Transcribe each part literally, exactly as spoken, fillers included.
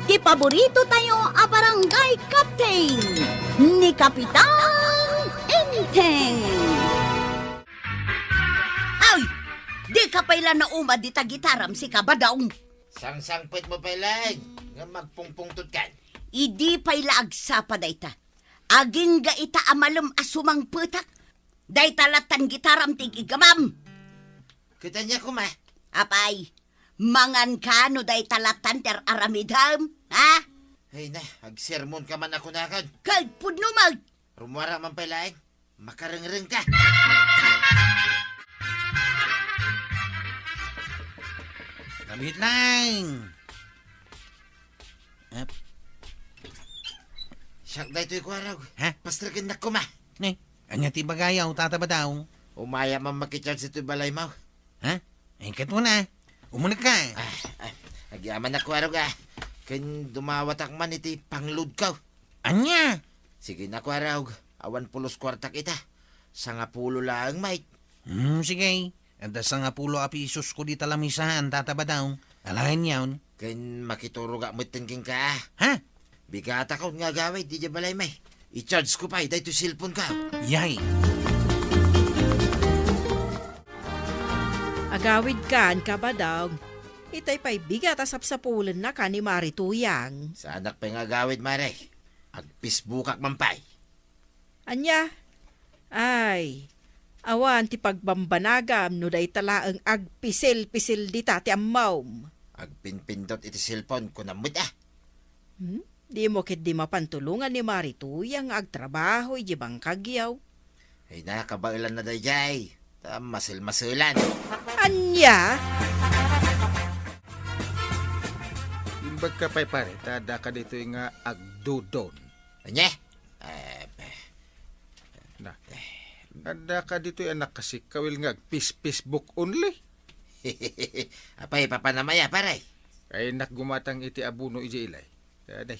Ti paborito tayo a barangay captain, ni Kapitan Enteng. Ay! Di ka pay la nauma dita gitaram, sika, Badong. Sangsangpet mo pay laeng, nga magpungpungtot kan. Idi pay la agsapa dayta. Agingga ita a malem a sumangpetak. Dayta lattan gitaram ti iggamam. Ket ania koma? Apay, mangan ka no dayta lattan ti ar-aramidem, ha? Ay na, agsermon ka man a kunakan. Ket pudno met. Rummuar man pay laeng. Makarengreng ka. Kabit lang. Ep. Siak daytoy, Kuarog. Ha? Pasterkennak koma. Ne, ania ti ibagayo, Tata Badong? Umaya man makicharge itoy balaymo. Ha? Ay, ket mo na. Umunek ka. Ah, ah, agyamanak, Kuarog, ah. Ken dumawatak man iti pangload ko. Ania? Sige na, Kuarog. Awan pulos kuartak ita. Sangapulo laeng, mait. Hmm, sige. Adda sangapulo a pisos ko dita lamisaan, Tata Badong. Alaen yaon. Ken makiturogak metten kenka, ah. Ha? Bigatakon nga agawid idiay balaymi. I-charge ko pay daytoy cellphone ko. Yay! Agawid kan, Kabadong. Itay pay bigat a sapsapulennaka ni Mari Tuyang. Saanak pay nga agawid, Mare. Ag-Facebookak man pay. Ania? Ay, awan ti pagbambanagam no dayta laeng agpisil-pisil dita ti ammom. Agpinpindot iti cellphone, kunam met, ah. Hmm? Dimo ketdi mapan tulongan ni Mari Tuyang nga agtrabaho idiay bangkagyo? Ay na, kabaelanna daydiay. Ta masel-maselan. Ania? Imbag ka pay, pare, ta adda ka ditoy nga agdodon. Ania? Eh, Na, adda ka ditoy a nakasikawil nga agpis-, Facebook only? Apay, papanam aya, pare? Ay, nak gumatang iti abono idiay ilay. Aday,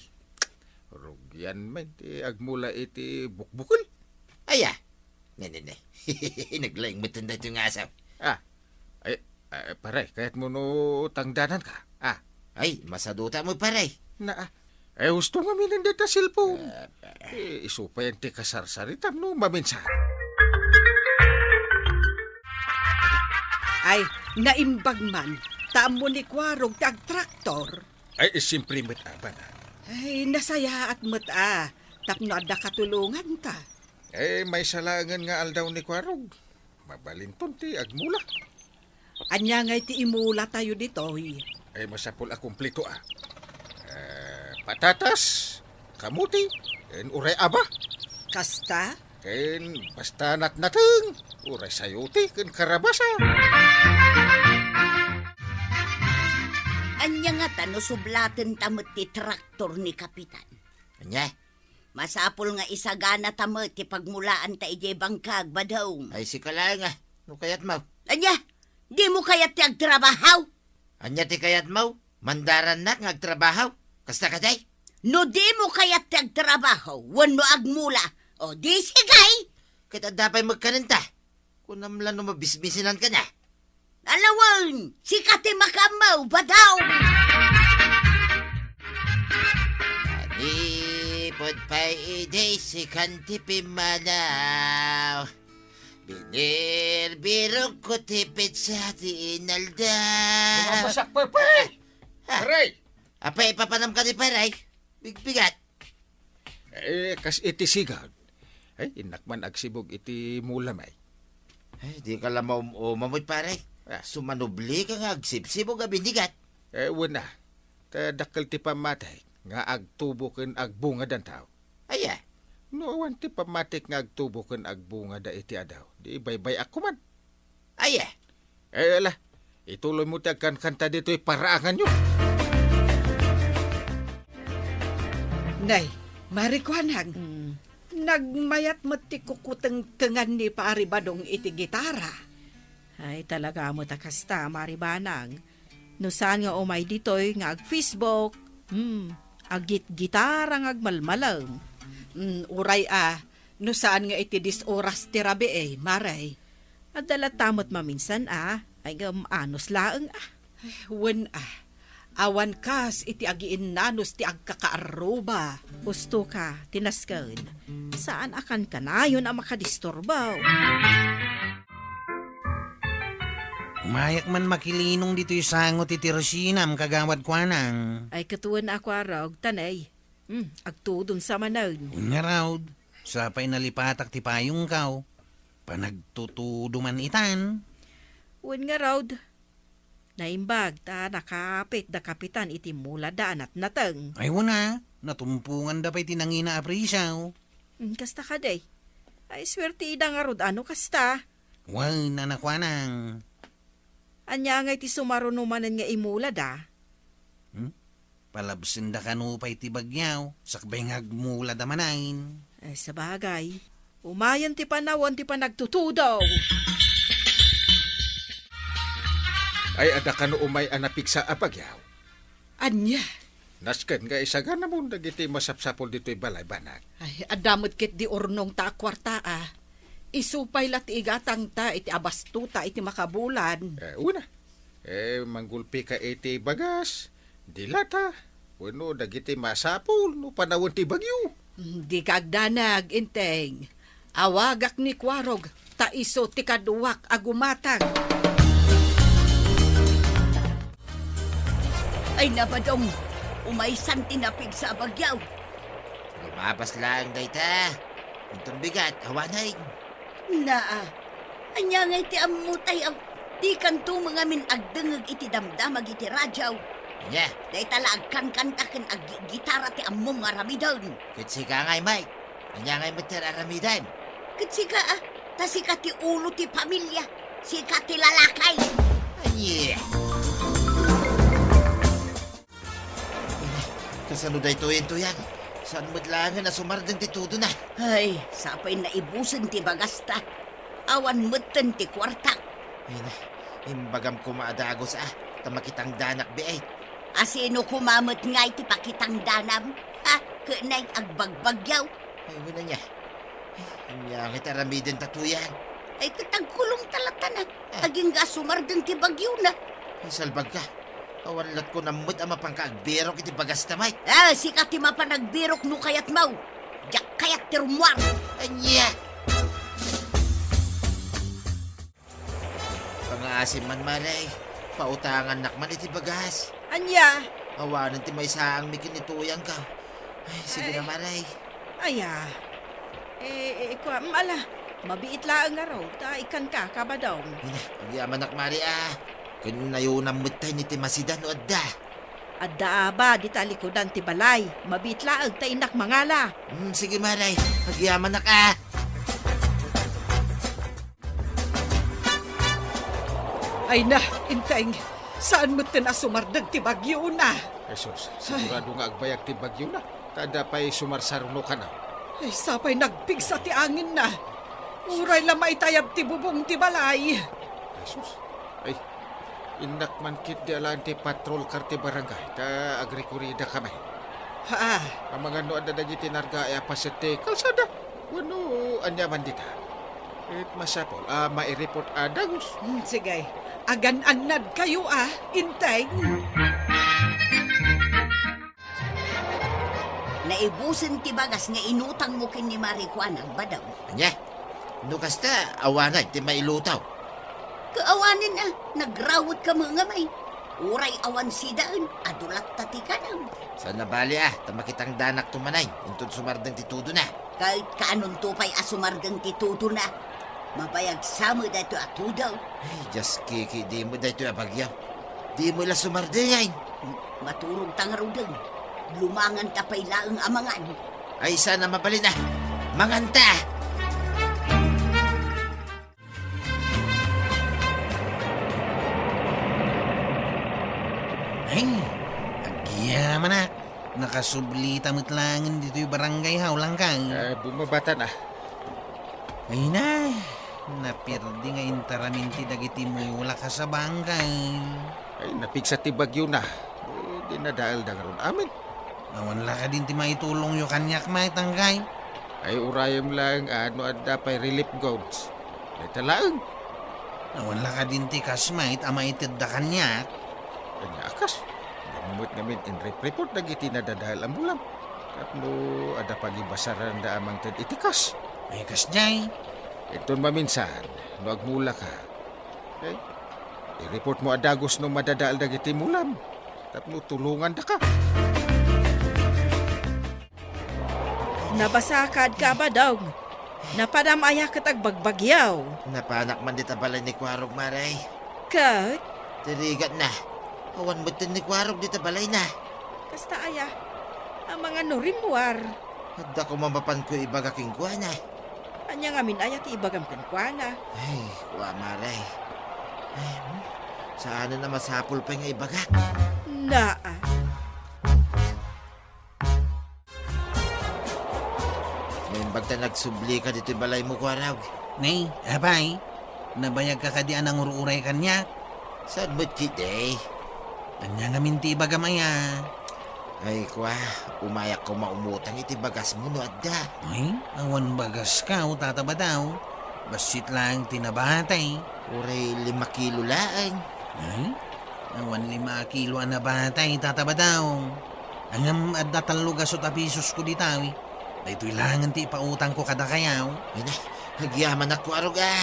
rugian met ti agmula iti bukbukel. Aya? Ne, ne, ne. Naglaing met daytoy nga asaw. Ah, ay, ah, pare, kayatmo no tangdanan ka? Ah. Ay, masaduta mo, pare. Na, ah. Ay, husto ngamin dayta cellphone. Ah, ah. Eh, isu pay ti kasarsaritam no maminsan. Ay, naimbag man. Ta ammo ni Kuarog ti agtraktor. Ay, eh, siyempre met, a, bana. Ay, nasayaat met, a, tapno adda katulonganta. Eh, maysa laengen nga aldaw ni Kuarog. Mabalinton ti agmula. Ania ngay ti imulatayo ditoy? Ay, masapul a kumplito, a. Eh, patatas, kamuti, ken uray aba. Kasta? Ken basta natnateng, uray sayote, ken karabasa. Ania ngata no sublatenta met ti traktor ni Kapitan? Ania? Masapul nga isaganata met ti pagmulaanta idiay bangkag, Badong. Ay, sika laeng, a. No kayatmo. Ania? Dimo kayat ti agtrabaho? Ania ti kayatmo? Mandarannak nga agtrabaho? Kasta kadi? No dimo kayat ti agtrabaho wenno agmula, o di sige! Ket adda pay met kanenta. Kunam la no mabisbisinanka na. Alawen, sika ti makaammo, Badong! Manipud pay idi sikan ti pimmanaw. Binirbirok ko ti petsa ti inaldaw. Lumabasak, pare! Ah, ah. Pare! Apay, ipapanam kadi, pare? Bigbigat. Eh, kas iti sigud. Ay, innak man agsibug iti mula, may. Ay, di ka la maum-uma met, pare. Ah. Sumanubli ka nga agsibsibug a binigat. Eh, wen a. Ta dakkel ti pammatik nga agtubo ken agbungadantaw. Aya? No awan ti pammatik nga agtubo ken agbungada iti adaw, di baybay-ak koman. Aya? Eh, ala, ituloy mo ti agkankanta ditoy paraanganyo. Nay, Mari Kuanang, mm, nagmayat met ti kukutengtengan ni Pari Badong iti gitara. Ay, talaga met a kasta, Mari Banang. No saan nga umay ditoy nga ag-Facebook, hmm, aggitgitara nga agmalmalem. Hmm, uray a, no saan nga iti dis oras ti rabii, Mare. Adda latta met maminsan a, ay ngem anus laeng a. Ay, wen a. Awan kas iti agiinnanus ti agkakaarruba. Husto ka, ti nasken. Saan a kankanayon a makadisturbo. Umayak man makilinong ditoy sango ti tirosinam, Kagawad Kuanang. Ay, ket wen a Kuarog, tanay. Hmm, agtudon sa manen. Wen ngarud, sapay nalipatak ti payongko. Panagtutudo man itan. Wen ngarud, naimbag ta nakapit da kapitan iti mulada a natnateng. Ay, wen a, natumponganda pay ti nangina a presio. Hmm, kasta kadi. Ay, suerte ida ngarud a no kasta. Wen a Kuanang. Ania ngay ti sumaruno manen nga imulada? Hmm? Palabsenda kano pay ti bagyo, sakbay nga agmulada manen. Eh, sabagay, umayen ti panawen ti panagtutudo. Ay, adda kano umay a napigsa a bagyo? Ania? Nasken nga isaganamon dagiti masapsapul ditoy balay, bana. Ay, adda met ketdi urnongta a kuarta, a. Isu pay la ti igatangta iti abastota iti makabulan. Eh, una. Eh, manggulpika iti bagas, dilata, wenno dagiti masapul no panawen ti bagyo. Dika agdanag, Enteng. Awagak ni Kuarog, ta isu ti kaduak a gumatang. Ay, nabadong, umaysan ti napigsa a bagyo. Lumabas laeng dayta. Inton bigat, awanen. Naa, ania ngay ti ammotay a dikanto mangamin agdengngeg iti damdamag iti radio? Ania? Dayta la agkankanta ken aggitara ti ammom nga aramiden. Ket sika ngay, Mike. Ania ngay met ti aramidem? Ket sika, a, ta sika ti ulo ti pamilia, sika ti lalaki. Ania? Kasano daytoyen, Tuyang? Saan met laengen a sumardeng ti tudona? Ay, sapay naibusen ti bagasta. Awan metten ti kuarta. Ay na, imbagam koma a dagus, a, ta makitangdanak biit. A, sino koma met ngay ti pakitangdanam? Ha? Ket nay agbagbagyo? Ay, wen ania. Ania ngay ti aramidenta, Tuyang? Ay, ket agkulongta latta. Ah. Agingga a sumardeng ti bagyona. Ay, salbagka. Awan latko nammet a mapanka agbirok iti bagasta, Mike. Ah, sika ti mapan agbirok no kayatmo. Diak kayat ti rummuar. Ania? Pangaasim man, Mare. Pautangannak man iti bagas. Ania? Awanen ti maisaangmi ken ni Tuyangko. Ay, sige na, Mare. Aya. Eh, eh, kua, mm, ala, mabiit laeng ngarud, ta ikkanka, Kabadong. Ina, agyamanak, Mare, a. Ken nayonam met tay ni ti masida no adda. Adda aba, dita likudan ti balay. Mabiit laeng, ta innak mangala. Hmm, sige, Mare. Agyamanak, a. Ay na, Enteng, saan metten a sumardeng ti bagyona? Jesus, sigurado nga agbayag ti bagyona, ta adda pay sumarsaruno kano. Ay, sapay nagpigsa ti angenna. Uray la maitayab ti bubong ti balay. Jesus, ay, innak man ketdi alaen ti patrol car ti barangay, ta agrikuridakami. Haa. Amangan no adda dagiti nargae a paset ti kalsada. Wenno ania man dita? Ket masapul a maireport a dagus. Hmm, sige. Agan-annadkayo a, Enteng. Naibusen ti bagas nga inutangmo ken ni Mare Kuanang, Badong. Ania? No kasta, awanen ti mailutaw. Kaawanen a, nagrawetka met ngamay. Uray awan sidaen, adu latta ti kanam. Saan a bali a, ta makitangdanakto manen, inton sumardeng ti tudona. Ket kaanonto pay a sumardeng ti tudona? Mabayag sa met daytoy a tudo. Ay, Dios, Kiki, di met daytoy a bagyo. Di met la sumardengen. Maturogta ngaruden. Lumanganta pay laeng a mangan. Ay, saan a mabalin a. Manganta! Ay, agyamanak. Nakasublita met laengen ditoy barangay hall, Langkang. Eh, bumabatan a. Ay na, napirdi nga intaramin ti dagiti mulak a sabangkang. Ay, napigsa ti bagyona. Eh, dinadaelda ngarud amin. Awan la kadin ti maitulongyo kaniak, Mike, Langkang? Ay, urayem laeng a no adda pay relief goods. Dayta laeng. Awan la kadin ti kas, Mike, a maitedda kaniak? Ania a kas? Met ngamin, inrep-report dagiti nadadael a mulam. Tapno adda pagibasaranda a mangted iti kas. Ay, kasdiay. Inton maminsan, no agmulaka, okay? I-report mo a dagus no madadael dagiti mulam. Tapno tulongandaka. Nabasakadka, Badong. Napanam aya ket agbagbagiaw? Napanak man dita balay ni Kuarog, Mare. Ket? Ti rigatna, awan metten ni Kuarog dita balayna. Kasta aya? Amangan no rimmuar. Adda koma mapanko ibaga kenkuana. Ania ngamin aya ti ibagam kenkuana? Ay, kua, Mare. Ay, hmm. Saanen a masapul pay nga ibagak. Naa. Naimbag ta nagsublika ditoy balaymo, Kuarog. Nay, apay, nabayagka kadi a nangur-uray kaniak? Saan met ketdi? Ania ngamin ti ibagam aya? Ay, kua, umayak koma umutang iti bagasmo no adda. Ay, awan bagaska, o Tata Badong. Bassit laeng ti nabatay. Uray lima kilo laeng. Ay, awan lima kilo a nabatay, Tata Badong. Ngem adda tallo gasut a pisosko dita, wi. Daytoy laengen ti ipautangko kadakayo. Ay na, agyamanak, Kuarog, a.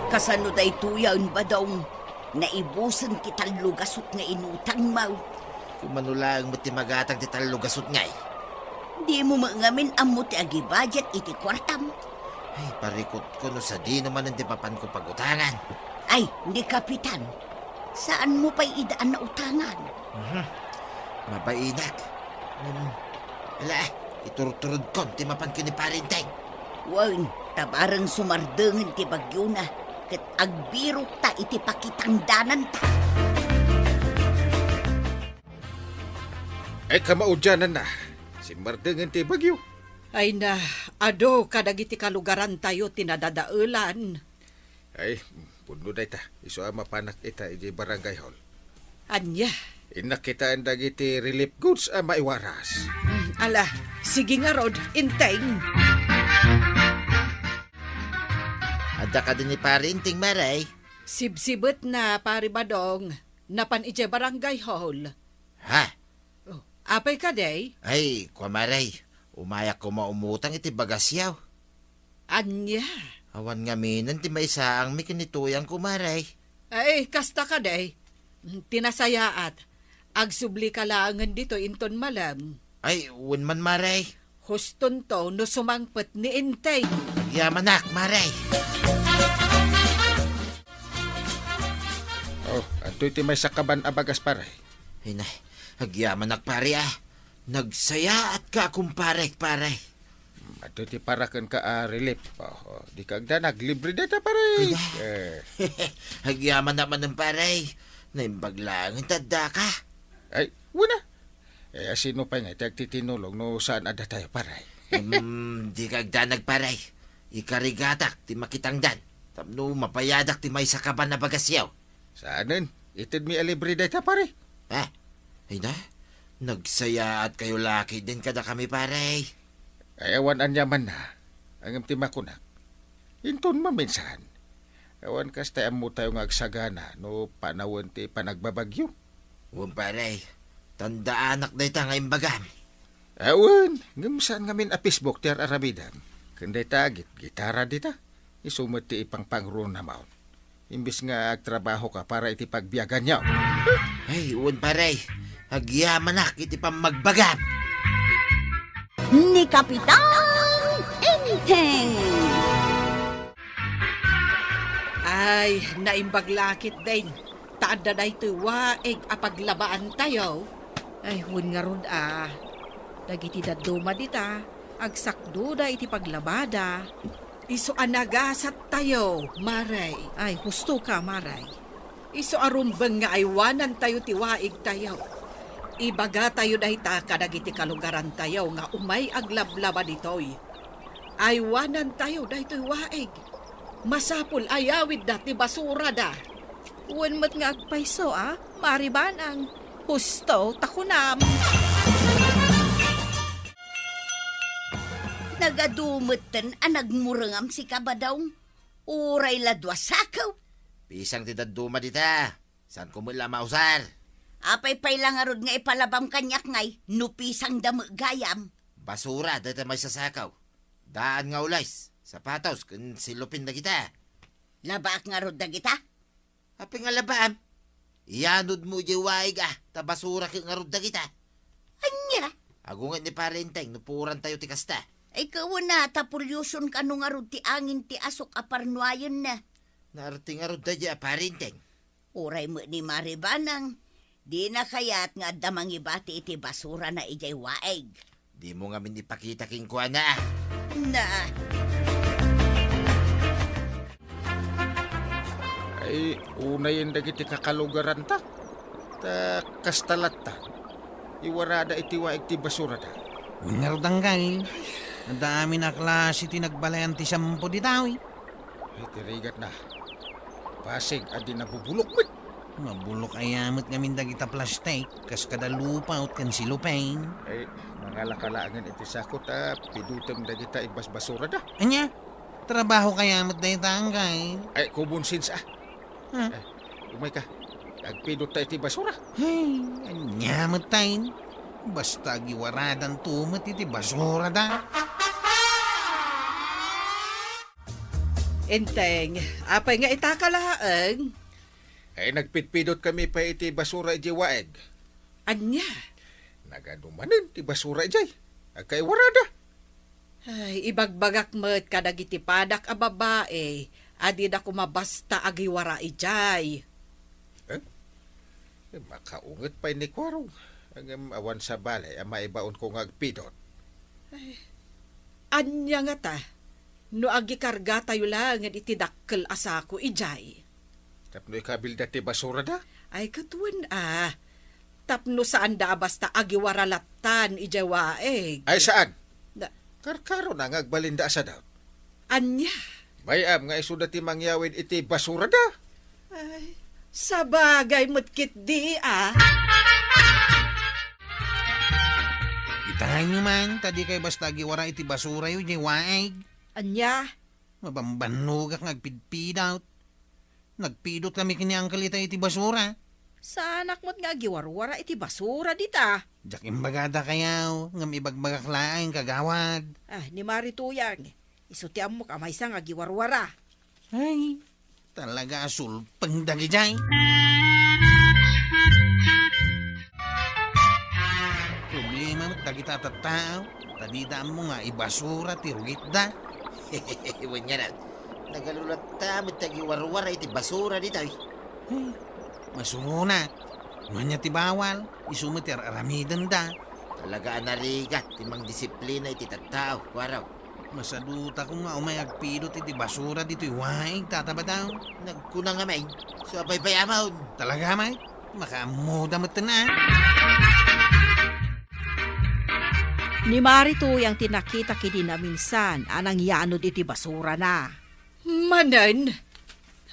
Kasano daytoyen, Badong? Naibusen ti tallo gasut nga inutangmo. Kumano laeng met ti magatang ti tallo gasut ngay? Dimo met ngamin ammo ti agibudget iti kuartam? Ay, parikutko no sadino manen ti mapanko pagutangan. Ay, ni Kapitan, saanmo pay ida a nautangan? Mhm. Mabainak. Ngem, ala, iturturodkon ti mapan ken ni Pare Enteng. Wen, ta bareng sumardengen ti bagiona, ket agbirokta iti pakitangdananta. Ay, kamaudiananna, simmardengen ti bagio. Ay na, adu kadagiti kalugarantayo ti nadadaelan. Ay, pudno dayta. Isu a mapanak ita idiay barangay hall. Ania? Innak kitaen dagiti relief goods a maiwaras. Mm, ala, sige ngarud, Enteng. Adda kadi ni Pare Enteng, Mare? Sibsibetna, Pare Badong. Napan idiay barangay hall. Ha? Oh, apay kadi? Ay, kua, Mare, umayak koma umutang iti bagasyo. Ania? Awan ngaminen ti maisaangmi ken ni Tuyangko, Mare. Ay, kasta kadi. Ti nasayaat, agsublika laengen ditoy inton malem. Ay, wen man, Mare. Hustonto no sumangpet ni Enteng. Agyamanak, Mare. Oh, adtoy ti maysa kaban a bagas, Pare. Ay na, agyamanak, Pare, a. Nagsayaatka a kumparek, Pare. Adtoy ti parakenka a relief. Oh, oh, dika agdanag, libre dayta, Pare. Ay na. Eh. Agyamanak manen, Pare. Naimbag laengen ta addaka. Ay, wen a. Eh, asino pay ngay ti agtitinulong no saan a datayo, Pare? Hmm, dika agdanag, Pare. Ikarigatak ti makitangdan tapno mabayadak ti maysa kaban a bagasyo. Saanen, itedmi a libre dayta, Pare. Ah, ay na, nagsayaatkayo la ketdin kadakami, Pare. Ay, awan aniamanna, ngem ti makunak, inton maminsan, awan kasta ammotayo nga agsagana no panawen ti panagbabagyo. Wen, Pare, tandaanak dayta nga imbagam. Awan, ngem saan ngamin a Facebook ti ar-aramidem. Ken dayta git-, gitara dita. Isu met ti ipangpangruonam. Imbes nga agtrabahoka para iti pagbiaganyo. Ay, wen, Pare. Agyamanak iti pammagbagam. Ni Kapitan Enteng. Ay, naimbag la ketdin. Ta adda daytoy waig a paglabaantayo. Ay, wen ngarud a. Dagiti dadduma dita, agsakdoda iti paglabada. Isu a nagasattayo, Mare. Ay, husto ka, Mare. Isu a rumbeng nga aywanantayo ti waigtayo. Ibagatayo dayta kadagiti kalugarantayo nga umay aglablaba ditoy. Aywanantayo daytoy waig. Masapul a yawidda ti basurada. Wen met nga agpayso a, Mare Banang. Husto ta kunam. Nagadu metten a nagmurengam sika, Badong. Uray la dua sakew. Pisang ti dadduma dita. Saanko met la mausar. Apay pay la ngarud nga ipalabam kaniak ngay, no pisangda met gayam? Basura dayta maisasakaw. Daan nga ules, sapatos, ken silupin dagita. Labaak ngarud dagita? Apay nga labaam? Iyanodmo idiay waig a, ta basura ket ngarud dagita. Ania? Agunget ni Pare Enteng no puorantayo ti kasta. Ay, kawen a, ta pollution kano ngarud ti angin ti asuk a parnuayenna. Naarte ngarud daydiay a Pare Enteng. Uray met ni Mari Banang, dina kayat nga adda mangibati iti basurana idiay waig. Dimo ngamin ipakita kenkuana. Na. Ay, unayen dagiti kakalugaranta. Ta kasta latta. Iwarada iti waig ti basurada. Ngarud, Angkay, adda amin a klase ti nagbalayan ti sampo dita, uy. Ay, ti rigatna. Basig a di nabubulok met. Mabulok aya met ngamin dagita plastik, kas kada lupaut ken silupin. Ay, mangalaka laengen iti sako ta pidutem dagita imbasbasurada. Ania? Trabaho kaya met dayta, Angkay? Ay, common sense, ah. Ha? Ay, umayka. Agpidot ta iti basura. Ay, ania met tayen? Basta agiwaradanto met iti basurada. Enteng, apay nga itaka laeng? Ay, nagpidpidotkami pay iti basura idiay waig. Ania? Nagadu manen ti basura idiay. Agkaiwarada. Ay, ibagbagak met kadagiti padak a babai a dida koma basta agiwara idiay. Eh? Makaunget pay ni Kuarong. Ngem awan sabali a maibaonko nga agpidot. Ay, ania ngata no agikargatayo laengen iti dakkel a sako idiay? Tapno ikabilda ti basurada? Ay, ket wen a. Tapno saanda a basta agiwara lattan idiay waig. Ay, saan? Na- Karkarona nga agbalinda a sadut. Ania? Bay-am nga isuda ti mangyawid iti basurada. Ay, sabagay met ketdi a. Itaenyo man, ta dikay basta agiwara iti basurayo idiay waig. Ania? Mabambannogak nga agpidpidot. Nagpidot kami ken ni Angkel itay iti basura. Saanak met nga agiwarwara iti basura dita. Diak imbagada kayaw, ngem ibagbagak laeng, kagawad. Ah, ni Mari Tuyang, isu ti ammok a maysa nga agiwarwara. Ay, talaga a sulpeng dagijay. Problema met dagita a tattao, ta dida ammo nga ibasura ti rugitda. Wen ngarud, nagadu latta met ti agiwarwara iti basura ditoy. Ay, masuronak. No ania ti bawal, isu met ti ar-aramidenda. Talaga a narigat ti mangdisiplina iti tattao, Kuarong. Masadutakon nga umay agpidot iti basura ditoy waig, Tata Badong. Nagkuna ngamin, isu a baybay-amon. Talaga met? Makaammoda metten a. Ni Mari Tuyang ti nakita ketdi naminsan a nangyanod iti basurana. Manen?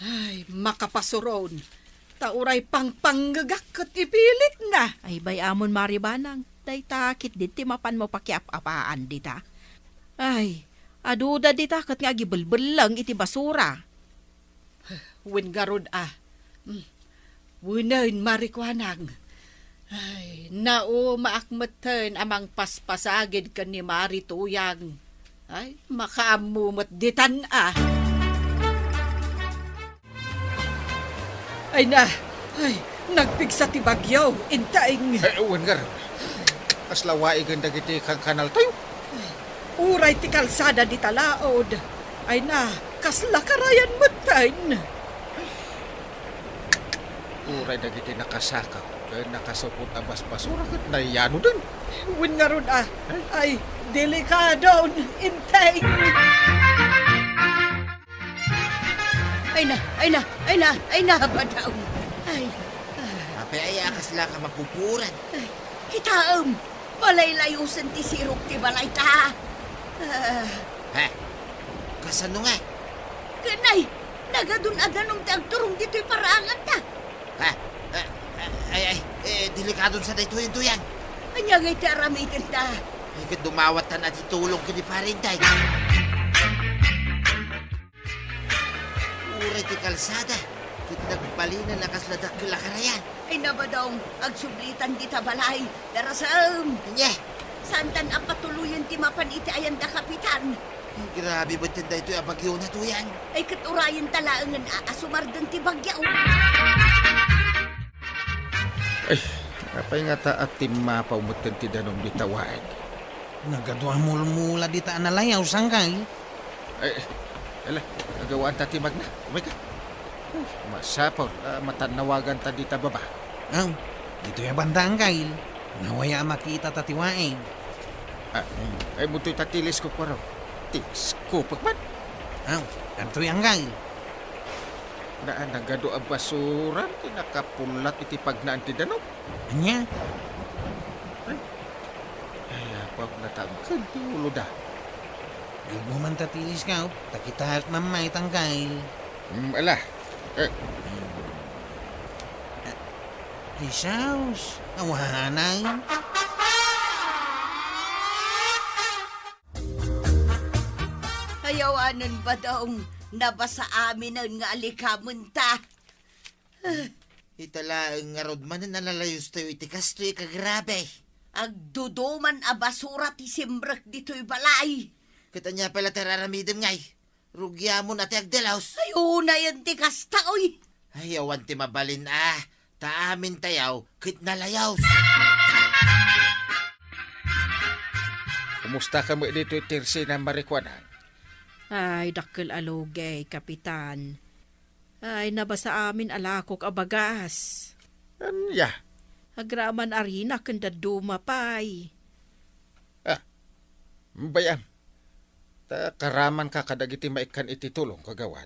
Ay, makapasuron. Ta uray pangpangngegak ket ipilitna. Ay, bay-amon, Mari Banang. Dayta ketdi ti mapanmo pakiap-apaan dita. Ay, aduda dita ket nga agibelbelleng iti basura. Wen ngarud a. Hmm. Wenen, Mari Kuanang. Ay, naumaak metten a mangpaspasagid ken ni Mari Tuyang. Ay, makaammo met ditan a. Ay na, ay, nagpigsa ti bagyo, Enteng. Eh, wen ngarud. Kasla waigen dagiti kankanaltayo. Uray ti kalsada dita laud. Ay na, kasla karayan metten. Uray dagiti nakasakaw ken nakasupot a basbasura ket nayanoden. Wen ngarud a. Ay, delikadon, Enteng. Ay na, ay na, ay na, ay na, Badong. Ay, ah. Apay aya a kasla ka mapupuoran? Ay, kitaem, malaylayosen ti sirok ti balayta. Ah. Ha? Kasano nga? Ken ay, nagadun a danum ti agturong ditoy paraangatta. Ha? Ah, ah, ay, ay, eh, delikadon sa daytoy, Entuyang. Ania ngay ti aramidenta? Ay, ket dumawat ta na ti tulong ken ni Pare Enteng. Uray ti kalsada. Ket nagbalinen a kasla dakkel a karayan. Ay, Badong, agsublitan dita balay. Darasem! Ania? Saantan a patuloyen ti mapan iti ayanda, Kapitan. Ay, grabe metten daytoy a bagyo, Tuyang. Ay, ket urayenta laengen a, a sumardeng ti bagyo. Ay, apay ngata a timmapaw metten ti danum dita waig? Nagadu a mulmula dita a nalayaw, sangkay. Ay, ala, agawanta ti magna. Umayka. Ay, masapul a matannawaganta dita baba. Aw, ditoy a banda, angkel. Nawaya a makitata ti waig. Ah, ay, butoy ta ti teleskop, Kuarog. Teleskopek man. Aw, adtoy, angkel. Na, nagadu a basura ti nakapullat iti pagnaan ti danum. Ania? Ay, ay, apok, natangked ti uloda. Yugmo man ta ti teleskop, ta kitaek man may, angkel. Mm, ala. Eh. Ay, sus, awanan. Ay, awanen, Badong, nabasa aminen nga alikamenta. Ita laeng ngarud manen a nalayostayo iti kastoy a kagrabe. Agduduman a basura ti simrek ditoy balay. Ket ania pay la ti ar-aramidem, ngay? Rugiamon a ti agdalos. Ay, unayen ti kasta, oy. Ay, awan ti mabalin a, ta amintayo ket nalayos. Kumusta ka met ditoy, Tersina, Marikuanang? Ay, dakkel a lugay, Kapitan. Ay, nabasa amin a lakok a bagas. Ania? Agraman a rina ken dadduma pay. Ah, bay-am. Ta karamanka kadagiti maikkan iti tulong, kagawad.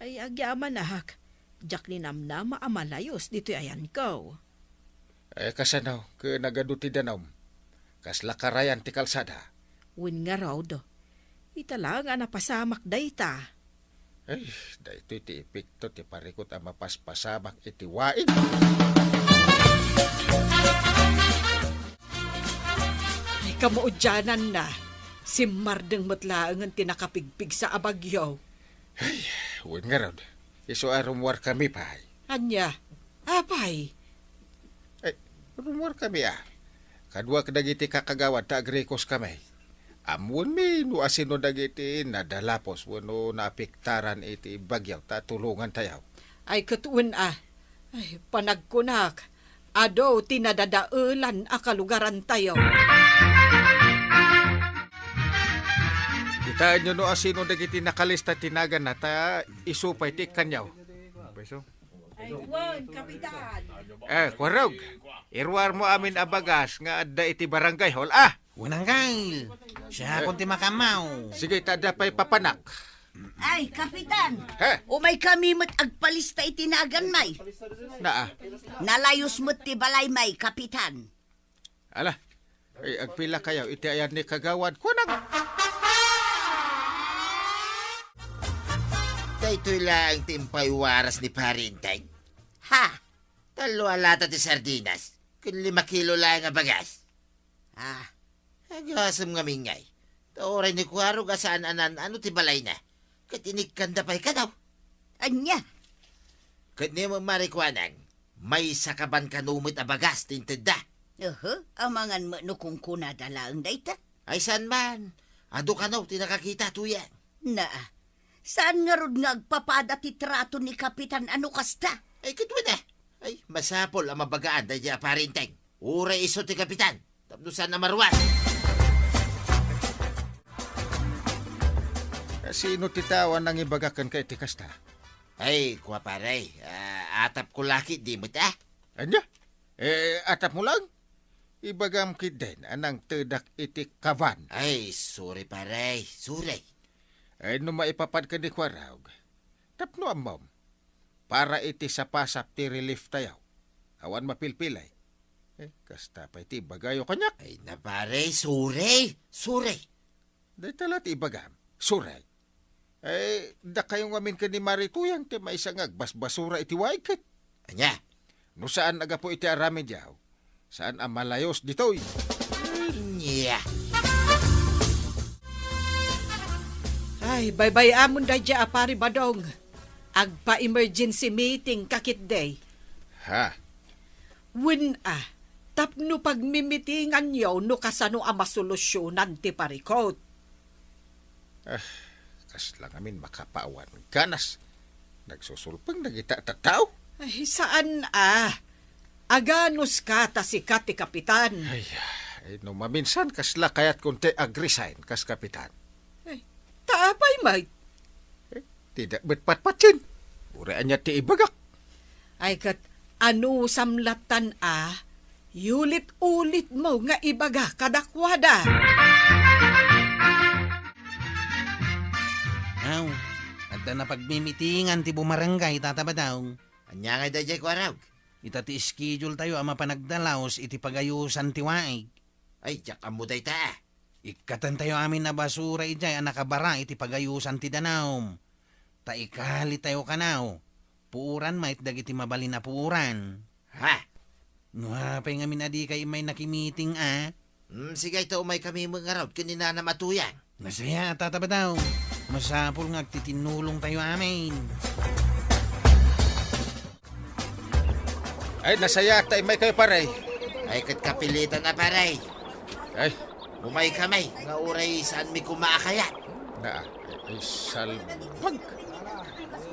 Ay, agyamanak. Diak ninamnama a malayos ditoy ayanko. Eh, kasano ket nagadu ti danum? Kasla karayan ti kalsada. Wen ngarud, ita laeng a napasamak dayta. Ay, daytoy ti epekto ti parikut a mapaspasamak iti waig. Ay, kamaudiananna, simmardeng met laengen ti nakapigpigsa a bagyo. Ay, wen ngarud, isu a rummuarkami pay. Ania? Apay? Ay, rummuarkami a. Kaduak dagiti kakagawad ta agrikoskami. Ammoenmi no asino dagiti nadalapos wenno naapektaran iti bagyo ta tulongantayo. Ay, ket wen a. Ay, panagkunak, adu ti nadadaelan a kalugarantayo. Kitaenyo no asino dagiti nakalista ti naganna ta isu pay ti ikkanyo. Ay, wen, Kapitan. Eh, Kuarog, iruarmo amin a bagas nga adda iti barangay hall, ah! Wen, angkel. Siakon ti makammaw. Sige, ta adda pay papanak. Ay, Kapitan. He? Umaykami met agpalista iti naganmay. Naa. Nalayos met ti balaymay, Kapitan. Ala, ay, agpilakayo iti ayan ni kagawad. Kunag! Daytoy laeng ti impaywaras ni Pari Enteng. Ha? Tallo a lata ti sardinas, ken lima kilo laeng a bagas. Ah, agasem ngamin ngay. Ta uray ni Kuarog a saan a naan-ano ti balayna, ket inikkanda pay kano. Ania? Ket ni Marikuanang, maysa ka ban kano met a bagas ti intedda. Uhu, amangan met no kunkunada laeng dayta. Ay, saan man. Adu kano ti nakakita, Tuyang. Naa, saan ngarud nga agpapada ti trato ni Kapitan a no kasta? Ay, ket wen a. Ay, masapul a mabagaan daydiay a Pari Enteng. Uray isu ti kapitan, tapno saan a maruar. Sino ti tao a nangibaga kenka iti kasta? Ay, kua, pare, ah, atapko la ketdi met, ah. Ania? Eh, atapmo lang? Ibagam ketdin a nangtedak iti kaban. Ay, sorry, pare, sorry. Eh, no maipapan ken ni Kuarog, tapno ammom, para iti sapasap ti relief tayo. Awan mapilpilay. Eh, kasta pay ti ibagayo kaniak. Ay na, pare, sorry, sorry. Dayta la ti ibagam, sorry. Eh, dakayo ngamin ken ni Mari Tuyang ti maysa nga agbasbasura iti waig ket. Ania? No saan a gapu iti aramidyo, saan a malayos ditoy. Ania? Ay, baybay-amon daydiay a Pari Badong. agpa-emergency meeting ka ketdi. Ha? Wen a, tapno pagmimitinganyo no kasano a masolusyonan ti parikut. Ah, kasla ngamin makapaawan ganas. Nagsusulpeng dagita a tattao. Ay, saan a. Aganuska ta sika ti kapitan. Ay, ay, no maminsan kasla kayatko ti ag-resign kas kapitan. Ay, ta apay met? Eh, tidak met patpatien. Uray ania ti ibagak. Ay ket, anusam lattan a, yulit-ulitmo nga ibaga kadakuada. Aw, adda napagmimitingan ti bumarangay, Tata Badong. Ania ngay daydiay, Kuarog? Ita ti schedule tayo a mapan agdalaos iti pagayusan ti waig. Ay, diak ammo dayta. Ikkatentayo amin a basura idiay a nakabara iti pagayusan ti danum. Ta ikalitayo kano. Puoran met dagiti mabalin a puoran. Ha? No apay ngamin a dikay immay nakimiting a? Hmm, sige, ta umaykami met ngarud ken ni Nanam a Tuyang. Nasayaat, Tata Badong. Masapul nga agtitinnulongtayo amin. Ay, nasayaat ta immaykayo, pare. Ay, ket kapilitan a, pare. Ay. Umaykami, nga uray saanmi koma a kayat. Na, ay, salbag.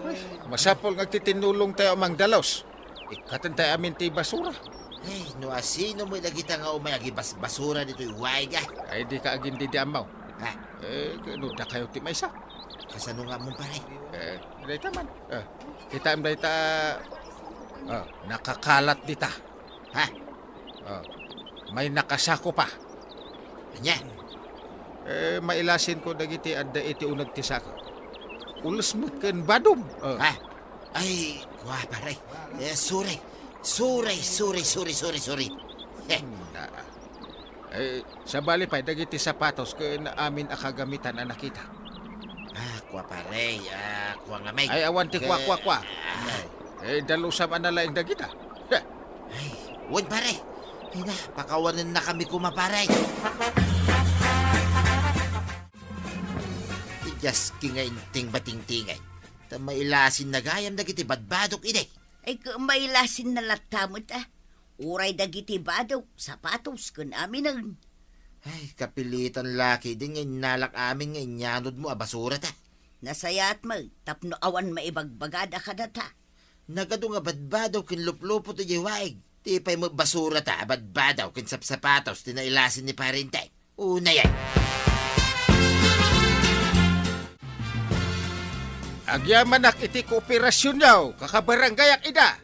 Ay, masapul nga agtitinnulongtayo a mangdalos. Ikkatentayo amin ti basura. Ay, no asino met dagita nga umay agibasbasura ditoy waig a. Ay, dika agin didi ammo. Ha? Eh, no dakayo ti maysa. Kasano nga ammom, pare? Eh, dayta man. Eh, kitaem dayta, ah, nakakalat dita. Ha? Ah, may nakasako pa. Ania? Eh, mailasinko dagiti adda iti uneg ti sako. Ules met ken badom. Ah. Ha? Ay, kua, pare. Eh, sorry. Sorry, sorry, sorry, sorry, sorry. Heh. Hmm, ah. Eh, sabali pay dagiti sapatos ken amin a kagamitan a nakita. Ah, kua, pare. Ah, kua nga may. Ay, awan ti kua, kua, kua. Ah. Eh, dalusam a nalaing dagita. Heh. Ay, wen, pare. Ay na, pakawanennakami koma, pare. Ti diaski nga inting batingtingay. Ta mailasinna gayam dagiti badbadok idi. Ay, ket mailasinna latta met a. Uray dagiti badok, sapatos, ken aminen. Ay, kapilitan la ketdi nga innalak amin nga inyanodmo a basurata. Nasayaat met, tapno awan maibagbagada kadata. Nagadu nga badbadok ken luplupo ti diay waig. Ti pay met basurata a badbadok ken sapsapatos ti nailasin ni Parente. Unayen. Agyamanak iti kooperasionyo, kakabarangayak ida.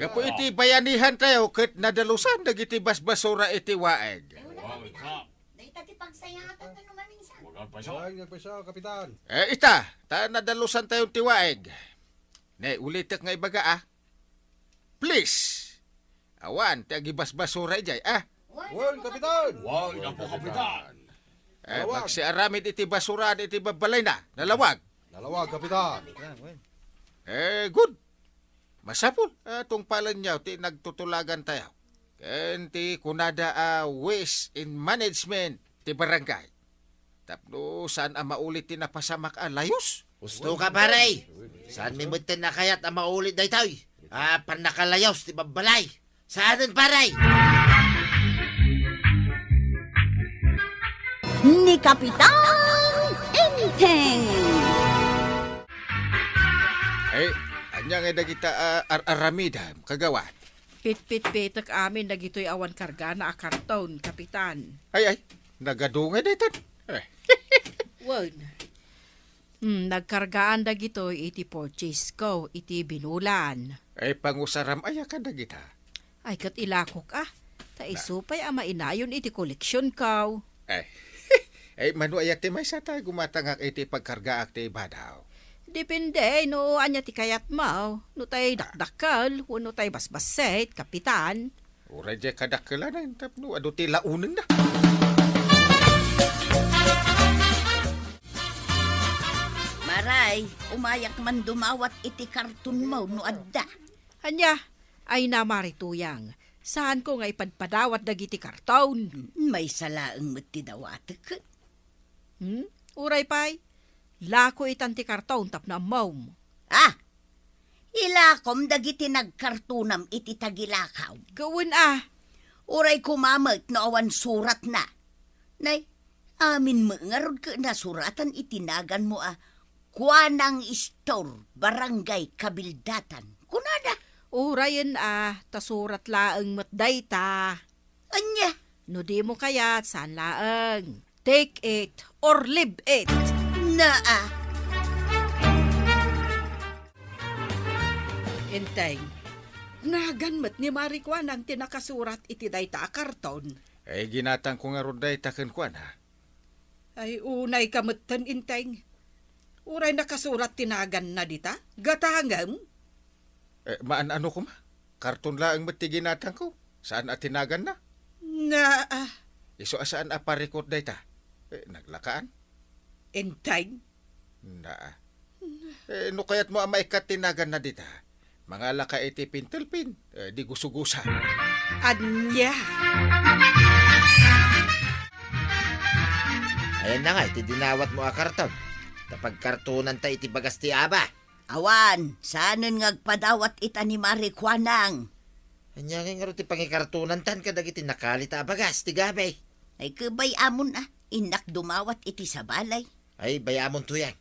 Gapu iti bayanihantayo ket nadalusan dagiti basbasura iti waeg. Dayta ti pagsayaatan no maminsan. Wen, nagpayso, Kapitan. Eh, ita, ta nadalusantayo ti waeg. Ne, ulitek nga ibaga, ah. Please. Awan ti agibasbasura idiay, ah. Wen, Kapitan. Wen, Apo Kapitan. Eh, nalawag. Agsiaramid iti basura iti babbalayna. Nalawag. Nalawag, Kapitan. Eh, good. Masapul a tungpalenyo ti nagtutulagantayo ken ti kunada a waste in management ti barangay. Tapno saan a maulit ti napasamak a layus. Husto ka, pare. Saanmi metten a kayat a maulit daytoy a pannakalayus ti babbalay. Saanen, pare. Ni Kapitan Enteng. Ay, ania ngay dagita a ar-aramidam, kagawad? Pitpitpitek amin dagitoy awan kargana a karton, Kapitan. Ay, ay, nagadu ngay daytan. Eh. Wen. Hmm, nagkargaan dagitoy iti purchase ko iti binulan. Ay, pangusaram aya kadagita? Ay, ket ilakok a. Ta Na- isu pay a mainayon iti koleksion ko. Ay, ay, mano aya ti maysa ta gumatangak iti pagkargaak ti badaw? Depende no ania ti kayatmo. No tay dakdakkel, wenno tay basbassit, Kapitan. Uray diay kadakkelan, tapno adu ti launenna. Maray, umayak man dumawat iti kartonmo no adda. Ania? Ay na, Mari Tuyang, saanko nga ipadpadawat dagiti karton. Maysa laeng met ti dawatek. Hmm? Uray pay, lako itan ti karton tapno ammom. Ah! Ilakom dagiti nagkartonam iti tagilakaw. Gawen a. Uray koma met no awan suratna. Nay, amin met ngarud ket nasuratan iti naganmo a Kuanang Store, Barangay Kabildatan. Kunada. Urayen a, ta surat laeng met dayta. Ania? No dimo kayat, saan laeng. Take it or leave it. Naa. Enteng, nagan met ni Mari Kuanang ti nakasurat iti dayta a karton. Ay, ginatangko ngarud dayta kenkuana. Ay, unayka metten, Enteng. Uray nakasurat ti naganna dita? Gatangem? Eh, maan-ano koma? Karton laeng met ti ginatangko. Saan a ti naganna? Naa. Isu a saan a pa-record dayta. Eh, naglakaan? Enteng? Naa. Eh, no kayatmo a maikkat ti naganna dita, mangalaka iti pintelpin, eh, di gusugusa. Ania? Ayanna nga iti dinawatmo a karton. Ta pagkartonanta iti bagas ti aba. Awan, saanen nga agpadawat ita ni Mari Kuanang. Ania ngay ngarud ti pangikartonantan kadagiti nakalita a bagas ti gabi? Ay, kebay amon a, innak dumawat iti sabalay. Ay, bay-amon, Tuyang.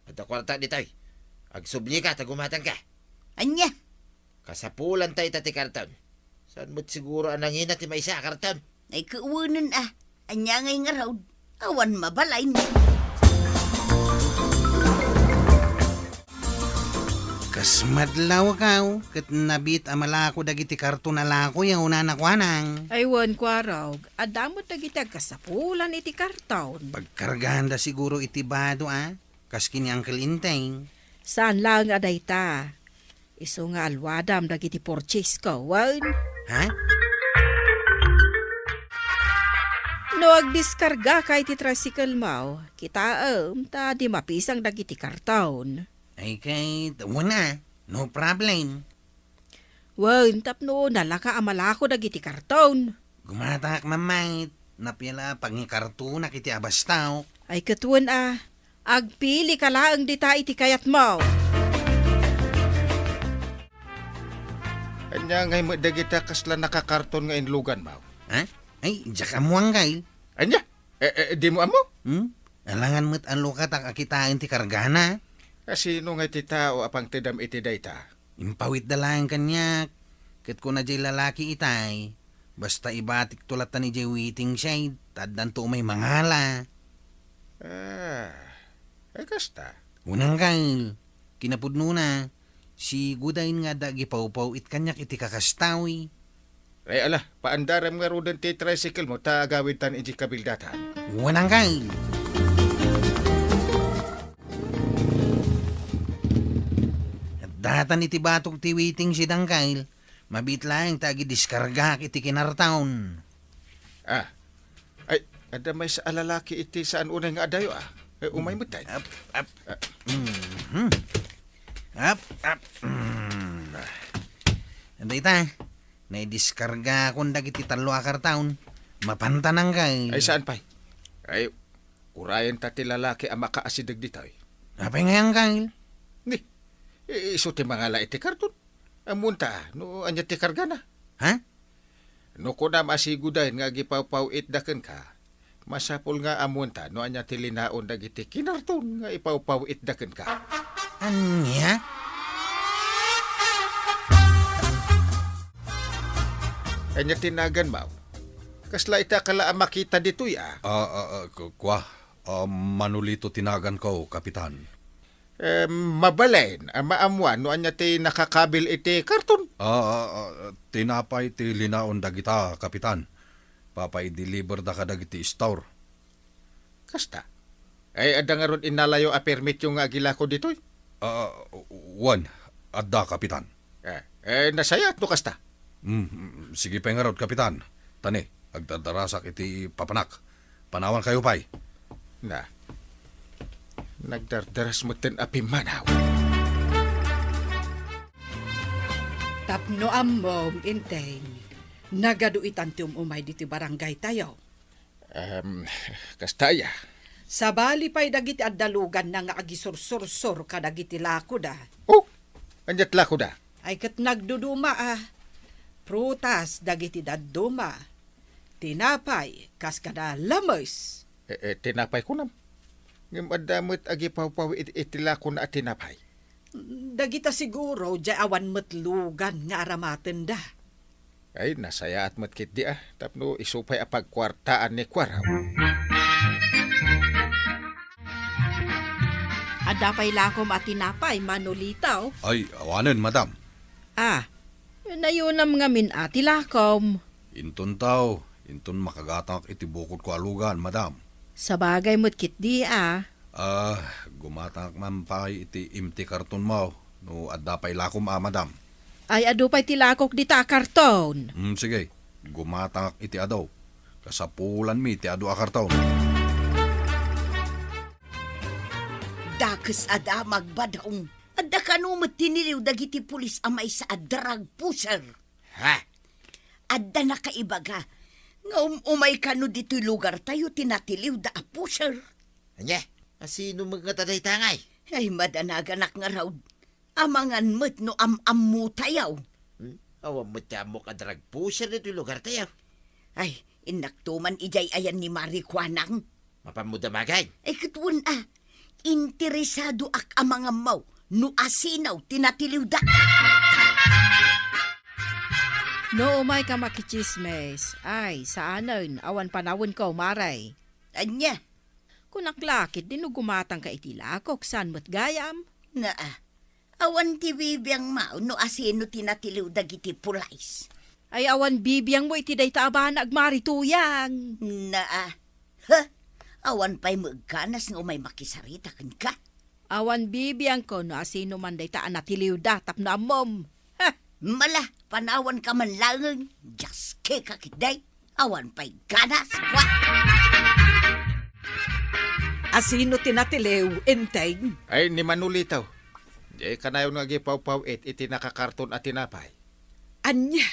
Adda kuarta ditoy. Agsublika ta gumatangka. Ania? Kasapulanta ita ti karton. Saan met siguro a nangina ti maysa a karton? Ay, kuwenen a. Ania ngay ngarud? Awan mabalin. Kas madlawkaw, ket nabiit a malako dagiti karton a lakoyo, Nana Kuanang. Ay, wen, Kuarog. Adda met dagiti agkasapulan iti karton. Pagkarganda siguro iti bado, a? Kas ken ni Uncle Enteng. Saan laeng a dayta. Isu nga alwadam dagiti purchase ko, wen? Ha? No agdiskargaka iti tricycle mo, kitaem ta di mapisang dagiti karton. Ay, ket, wen a, no problem. Wen, tapno nalaka a malako dagiti karton. Gumatak, Mamait. Napia la pangikartonak iti abastok. Ay, ket wen a, agpilika laeng dita iti kayatmo. Ania ngay met dagita kasla nakakarton nga inluganmo? Ha? Ay, diak ammo, Uncle. Ania? Eh, eh, dimo ammo? Hmm? Alangan met a lukatak a kitaen ti kargana. A sino ngay ti tao a pangtedam iti dayta? Impawitda laeng kaniak, ket kuna diay lalaki itay, basta ibatikto latta idiay waiting shed, ta addanto umay mangala. Ah, ay kasta. Wen, Uncle, kinapudnona, sigudayen nga adda agipawpaw-it kaniak iti kakastawi. Ay, ala, paandarem ngaruden ti tricycle mo ta agawidtan idiay kabildatan. Wen, Uncle. Addatan iti batok ti waiting shed, Uncle. Mabiit laeng ta agidiskargaak iti kinarton. Ah. Ay, adda maysa a lalaki iti saan unay nga adayo, a. Eh, umay met, tay. Ap, ap. Ah. Mhm. Ap, ap. Mm. Dayta, naidiskargakon dagiti tallo a karton. Mapantan, Uncle. Ay, saan pay? Ay, urayen ta ti lalaki a makaasideg ditoy. Apay ngay, Uncle? Ni, i-, isu ti mangala iti karton. Ammoanta, no ania ti kargana. Ha? No kunam a sigudayen nga agipawpaw-itda kenka, masapul nga ammoanta no ania ti linaon dagiti kinarton nga ipawpaw-itda kenka. Ania? Ania ti naganmo? Kasla ita kala a makita ditoy, a? Ah, ah, ah, ku-, kua, ah, Manolito ti naganko, Kapitan. Eh, mabalin a maammuan no ania ti nakakabil iti karton. Ah, ah, ah, tinapay ti linaon dagita, Kapitan. Papa-i-deliver da kadagiti store. Kasta? Ay, adda ngarud innalayo a permityo nga agilako ditoy? Ah, wen, adda, Kapitan. Eh, eh, nasayaat no kasta. Mm, mm, sige pay ngarud, Kapitan. Tani, agdardarasak iti papanak. Panawankayo pay. Na, nagdardaras metten a pimmanaw. Tapno ammom, Enteng, nagadu itan ti um-umay ditoy barangaytayo. Em, kasta aya? Sabali pay dagiti adda luganna nga agisursursor kadagiti lakoda. Oh, Aniat lakoda? Ay ket nagduduma a. Prutas dagiti dadduma. Tinapay kas kada lames. E, e, tinapay kunam. Ngem adda met agipawpaw iti, iti lakona a tinapay. Dagita siguro, diay awan met lugan nga aramatenda. Ay, nasayaat met ketdi a, tapno isu pay a pagkuartaan ni Kuaraw. Adda pay lakom a tinapay, Manolito? Ay, awanen, madam. Ah, nayunam ngamin a ti lakom. Inton tao, inton makagatangak iti bukodko a lugan, madam. Sabagay met ketdi a. Ah, gumatangak man pay iti empty karton mo, no adda pay lakom a, madam. Ay, adu pay ti lakok dita a karton. Hmm, sige. Gumatangak iti adu. Kasapulanmi ti adu a karton. Dakes a damag, Badong. Adda kano met tiniliw dagiti pulis a maysa a drug pusher. Ha? Adda nakaibaga nga um-umay kano ditoy lugartayo ti natiliwda a pusher. Ania? Asino met ngata dayta ngay? Ay, madanaganak ngarud. Amangan met no am-ammotayo. Hmm? Awan met ti ammok a drug pusher ditoy lugartayo. Ay, innakto man idiay ayan ni Mari Kuanang. Mapanmo damagen? Ay, ket wen a. Interesadoak a mangammo no asino ti natiliwda. No umayka makitsismis, ay, saanen, awan panawenko, Mari. Ania? Kunak la ketdi no gumatangka iti lakok, saan met gayam? Naa, awan ti bibiangmo no asino ti natiliw dagiti pulis. Ay, awan bibiangmo iti dayta a banag, Mari Tuyang. Naa. Huh? Awan pay met ganas nga umay makisarita kenka. Awan bibiangko no asino man dayta a natiliwda tapno ammom. Huh? Mala, panawanka man laeng. Diaske ka ketdi. Awan pay ganas. Wa! Asino ti natiliw, Enteng? Ay, ni Manolito. Diay kanayon nga agipawpaw-it iti nakakarton a tinapay. Ania?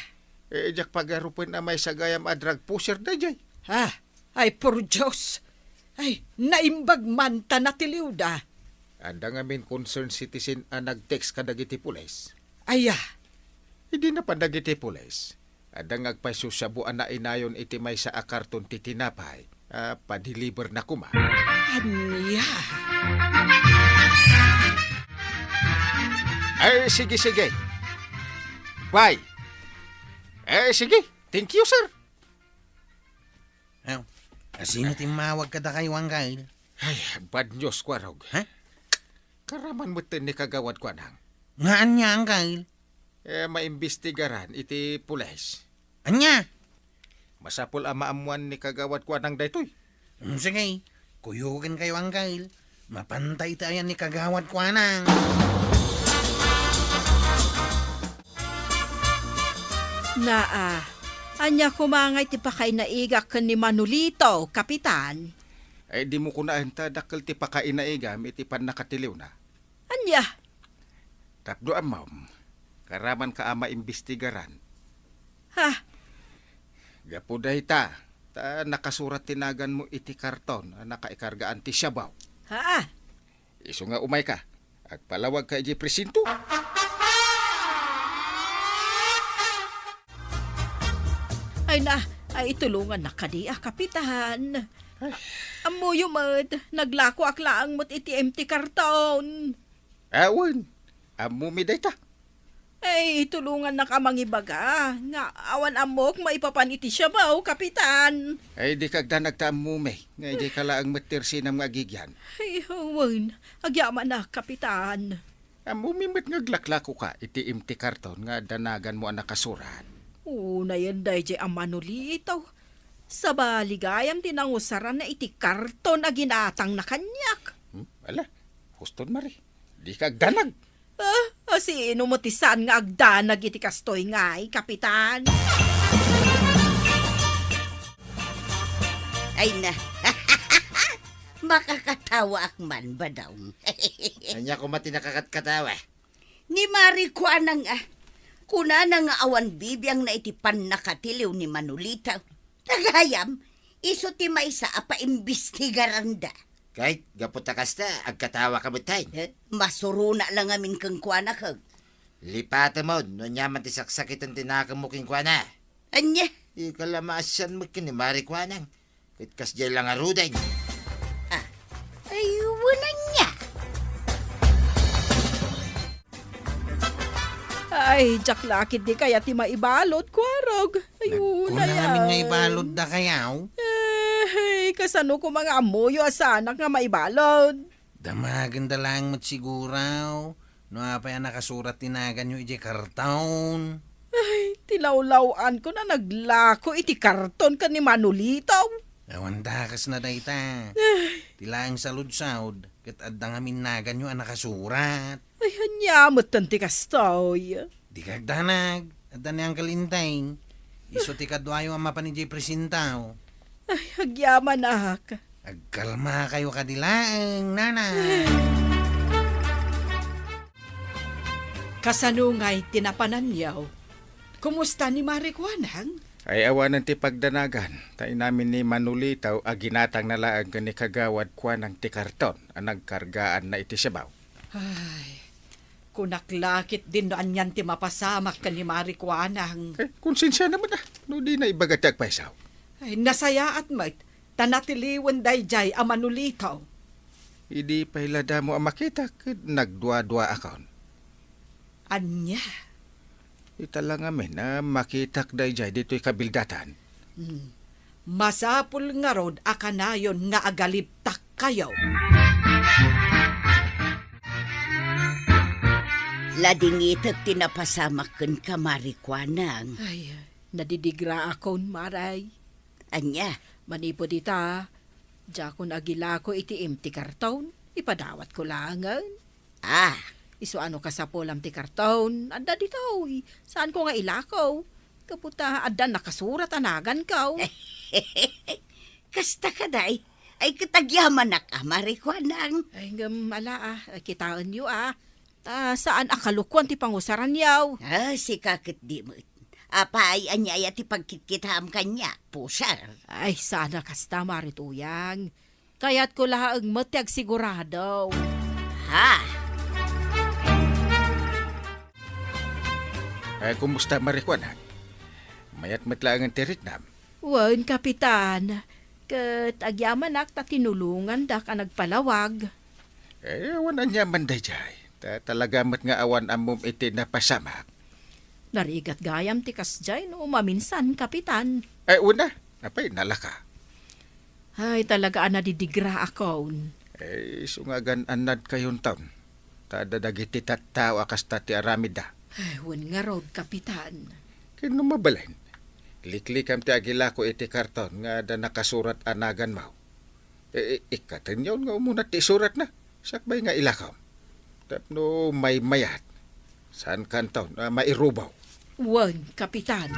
Eh, diak pagarupen a maysa gayam a drug pusher daydiay. Ah, ay, por Dios. Ay, naimbag man ta natiliwda. Adda ngamin concerned citizen a nag-text kadagiti pulis. Aya? Idi napan dagiti pulis, adda nga agpaysosiabo a nainayon iti maysa a karton ti tinapay a padeliverna koma. Ania? Ay, sige, sige. Bye. Eh, sige. Thank you, sir. Aw, asino ti immawag kadakayo, Angkel? Ay, bad news, Kuarog. Ha? Karaman metten ni Kagawad Kuanang. Nga ania, Angkel? Eh, maimbestigaran iti pulis. Ania? Masapul a maammuan ni Kagawad Kuanang daytoy. Mm, sige. Kuyogenkayo, Angkel. Mapanta iti ayan ni Kagawad Kuanang. Naa, ania koma ngay ti pakainaigak ken ni Manolito, Kapitan? Ay, dimo kunaen ta dakkel ti pakainaigam iti pannakatiliwna. Ania? Tapno ammom, karamanka a maimbestigaran. Ha? Gapu dayta, ta nakasurat ti naganmo iti karton a nakaikargaan ti siabaw. Ha? Isu nga umayka, agpalawagka idiay presinto. Ay na, ay itulongannak kadi a, Kapitan. Ay. Ammoyo met, naglakoak laeng met iti empty karton. Awan, ammomi dayta. Ay, tulongannak a mangibaga nga awan ammok maipapan iti siabaw, Kapitan. Ay, dika agdanag ta ammomi nga idiayka laeng met ti arsenam nga agigian. Ay, wen, agyamanak, Kapitan. Ammomi met nga aglaklakoka iti empty karton nga adda naganmo a nakasurat. Unayen daydiay a Manolito. Sabali gayam ti nangusaranna iti karton a ginatangna kaniak. Hmm? Ala, huston, Mari. Dika agdanag. Ah, asino met ti saan nga agdanag iti kastoy ngay, Kapitan? Ay na. Makakatawaak man, Badong. Ania koma ti nakakatkatawa? Ni Mari Kuanang a, kunana nga awan bibiangna iti pannakatiliw ni Manolito. Gayam, isu ti maysa a paimbestigaranda. Ket, gapu ta kasta, agkatawaka met, tay. Eh, masurona la ngamin kenkuana, kag. Lipatemon no aniaman ti saksakiten ti nakemmo kenkuana. Ania? Ika la maasian met ken ni Mari Kuanang. Ket kasdiay la ngaruden. Ah, ay, wen ania? Ay, diak la ketdi kayat ti maibalud, Kuarog. Ay, Nagkunam unay, amin nga ah. Ibalud dakayaw. Eh, kasano koma nga ammoyo a saanak nga maibalud? Damagenda laeng met siguro no apay a nakasurat ti naganyo idiay karton. Ay, ti lawlaw-ankon a naglako iti karton ken ni Manolito. Awan dakesna dayta. Ay. Ti laeng saludsod, ket adda ngamin naganyo a nakasurat. Ay, ania metten ti kastoy? Dika agdanag, adda ni Uncle Enteng. Isu ti kaduayo a mapan idiay presinto. Ay, agyamanak. Agkalmakayo kadi laeng, nanay. Kasano ngay ti napananyo? Kumusta ni Mari Kuanang? Ay, awanen ti pagdanagan, ta inamin ni Manolito a ginatangna laeng ken ni Kagawad Kuanang ti karton a nagkargaanna iti sabaw. Ay, kunak la ketdin no anian ti mapasamak ken ni Mari Kuanang. Eh, konsensiana met, ah, no dina ibaga ti agpayso. Ay, nasayaat met, ta natiliwen daydiay a Manolito. Idi pay la damo a makitak, ket nagduaduaakon. Ania? Ita la ngamin a makitak daydiay ditoy kabildatan. Hmm. Masapul ngarud a kanayon nga agalibtakkayo. Ladingitek ti napasamak kenka, Mari Kuanang. Ay, nadidigraakon, Mari. Ania? Manipud ita, diakon agilako iti empty karton. Ipadawatko laengen. Ah. Isu a no kasapulam ti karton, adda ditoy. Saanko nga ilako. Gapu ta adda nakasurat a naganko. Kasta kadi. Ay, ket agyamanak a, Mari Kuanang. Ay, ngem ala, ah, kitaenyo, ah. Ta saan a kalukoan ti pangusaranyo. Ah, sika ketdi met. Apay, ania aya ti pagkitkitaem kaniak, pusar? Ay, saan a kasta, Mari Tuyang. Kayatko laeng met ti agsigurado. Ha? Eh, kumusta, Mari Kuanang? Mayat met laengen ti riknam? Wen, Kapitan. Ket agyamanak ta tinulongandak a nagpalawag. Eh, awan aniaman daydiay. Ta talaga met nga awan ammom iti napasamak. Narigat gayam ti kasdiay no maminsan, Kapitan. Eh, wen a. Apay, nalaka? Ay, talaga a nadidigraakon. Eh, isu nga agan-annadkayonton. Ta adda dagiti tattao a kasta ti aramidda. Ay, wen ngarud, Kapitan. Ken no mabalin, liklikam ti agilako iti karton nga adda nakasurat a naganmo. Eh, ikkatenyon nga umunat ti isuratna. Sakbay nga ilakom. Tapno maymayat. Saankanton a mairubaw. Wen, Kapitan.